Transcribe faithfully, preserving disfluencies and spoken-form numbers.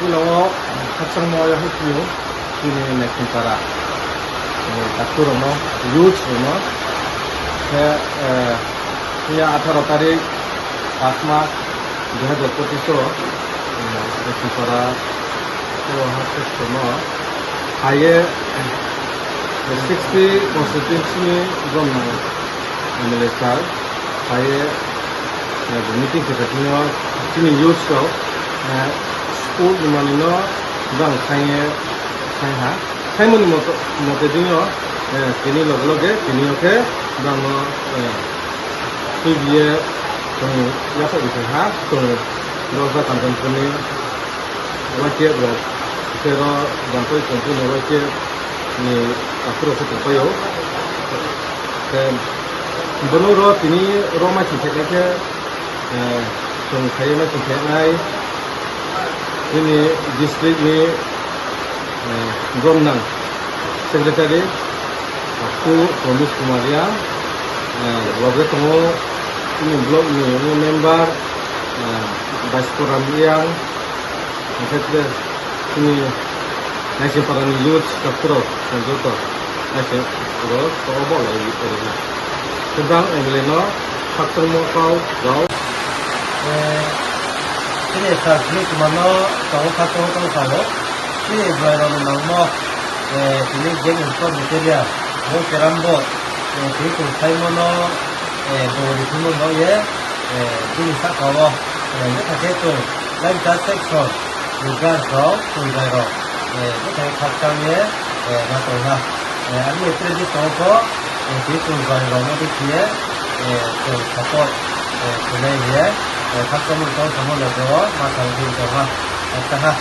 Ulo o khakchangma o yakhuk phiyung chini Naisingpara, eh, doctor rokno, youths rokno. Khe, eh, phiya atharo tarik pas mas dui hazar pochish o, eh, Naisingpara o ha khakchangma o hai ye, eh, sixty constituency ni gomnang M L A sir. Hai ye, eh, meeting khe tongphino chini youths rok, eh, sport ni manwi no bang khainge khainha. Khaimani moto, mote dino, eh, tini loge loge tini o khe bang no, eh, tuibiye tong yaphai khainha, tong Rojak Kanchanpur ni Y T F rok, tei ro Jampui Tongphuni Y T F ni aphuru khe tongpaio. Tei bono ro tini ro mai thwngkhe khe, eh, chwng khaio mai thwngkhe nai nini district ni, eh, gomnang secretary, Akku Promis Kumar Riang, eh, loge tongo chini block ni member, eh, Baisko Ram Riang, hwnkhe chini Naisingpara ni youth staff rok joto naising rok tongo bo lai rwna. Kwbang M L A no khakchangma kau rok. Eh, chini sir Promis Kumar no tongo khakchangma kau sao. Chini bwrwi rok ni nangmo, eh, tini gang sport material, bo keram bo, eh, tini chwng saimano, eh, dogori phano nokye, eh, bini saka o, eh, bwkha khe chwng line section ni guard rok, chwng bai rok, eh, bwkha khe khakchang ye, eh, ma tong ha. Eh, ani previous tongo, eh, tini chwng bai rok no bwkha ye, eh, chwng support, eh, khlai ye, eh, khakchangma tong samo loge o ma tong bini tong ha. Eh, ta ha.